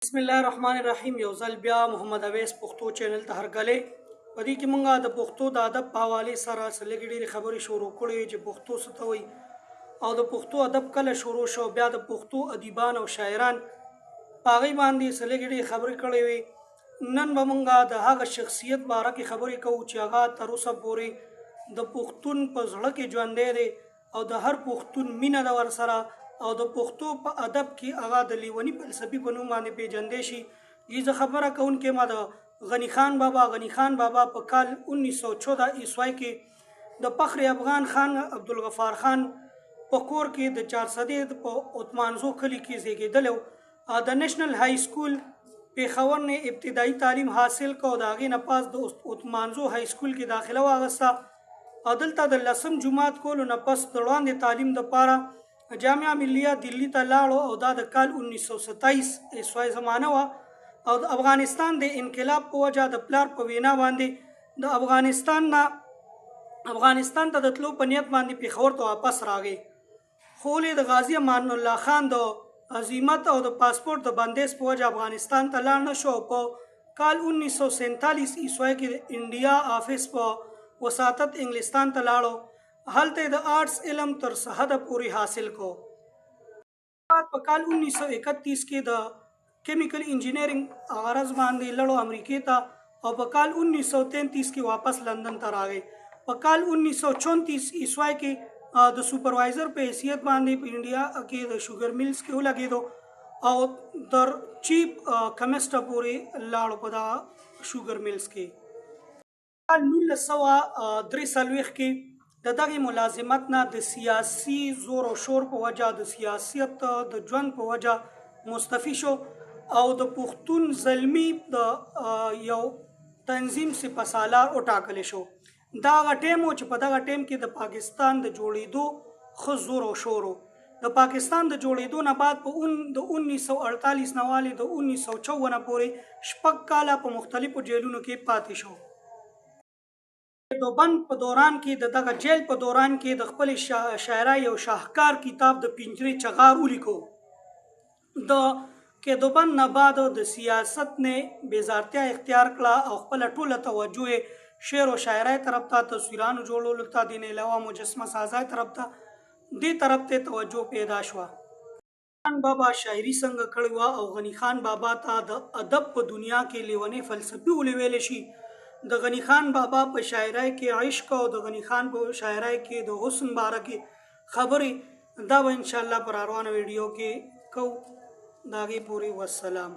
بسم الله الرحمن الرحیم. یو ځل بیا محمد اویس پښتو چینل ته هرکلی. په دې کې مونږه د پښتو د ادب په حوالې سره څه لږې ډېرې خبرې شروع کړې چې پښتو څه ته وایي او د پښتو ادب کله شروع شو، بیا د پښتو ادیبان او شاعران په هغې باندې څه لږې ډېرې خبرې کړې وې. نن به مونږه د هغه شخصیت باره کې خبرې کوو چې هغه تر اوسه پورې د پښتون په زړه کې ژوندی دی او د هر پښتون مینه ده ورسره، او د پښتو په ادب کې هغه د لیوني فلسفي په نوم باندې پیژندی شي. جی زه خبره کوونکی ما د غني خان بابا. غني خان بابا په کال 1914 عیسوی کې د فخر افغان خان عبدالغفار خان په کور کې د چارسدې په اتمانزو کلي کې زیږېدلی و. د نېشنل های سکول پېښور نه ابتدایي تعلیم حاصل کړ او د هغې نه پس د اتمانزو های سکول کې داخله واغسته، او دلته د لسم جماعت کولو نه پس د وړاندې تعلیم دپاره جامعه ملیه دلی ته لاړو، او دا د کال 1927 عیسوی زمانه وه. او د افغانستان د انقلاب په وجه د پلار په وینا باندې د افغانستان نه افغانستان ته د تلو په نیت باندې پېښور ته واپس راغی، خو ولې د غازي امان الله خان د عزیمت او د پاسپورت د بندیز په وجه افغانستان ته لاړ نه شو، او په کال 1947 عیسوی کې د انډیا آفس په وساطت انګلستان ته لاړو. هلته د آرټس علم تر څه حده پورې حاصل کو. په کال 1931 کې د کیمیکل انجینیرینګ غرض باندې لړو امریکې ته، او په کال 1933 کې واپس لندن ته راغی. په کال 1934 عیسوی کې د سپروایزر په حیثیت باندې په انډیا کې د شوګر میلز کې ولګېدو، او تر چیف کمیسټر پورې لاړو په دغه شوګر میلز کې. کال 1943 کې د دغه ملازمت نه د سیاسي زور او شور په وجه، د سیاست د ژوند په وجه مستعفي شو، او د پښتون زلمی د یو تنظیم سپه سالار وټاکل شو. دا هغه ټیم و چې په دغه ټیم کې د پاکستان د جوړېدو ښه زور او شور و. د پاکستان د جوړېدو نه بعد په د 1948 نه والې د 1954 پورې 6 کاله په مختلفو جیلونو کې پاتې شو. د بند په دوران کې، د دغه جیل په دوران کې، د خپل شاعرۍ یو شاهکار کتاب د پنجرې چغار ولیکو. د قیدوبند نه بعد د سیاست نه بیزارتیا اختیار کړه، او خپله ټوله توجه یې شعر او شاعرۍ طرف ته، تصویرانو جوړولو ته، دې نه علاوه مجسمه سازۍ طرف ته، دې طرف ته توجه پیدا شوه. خان بابا شاعري څنګه کړې وه او غني خان بابا ته د ادب په دنیا کې لیونی فلسفي ولې ویلی شي؟ د غني خان بابا په شاعرۍ کې عشق او د غني خان په شاعرۍ کې د حسن باره کې خبرې، دا به انشاءالله په راروانه ویډیو کې کوو. د هغې پورې والسلام.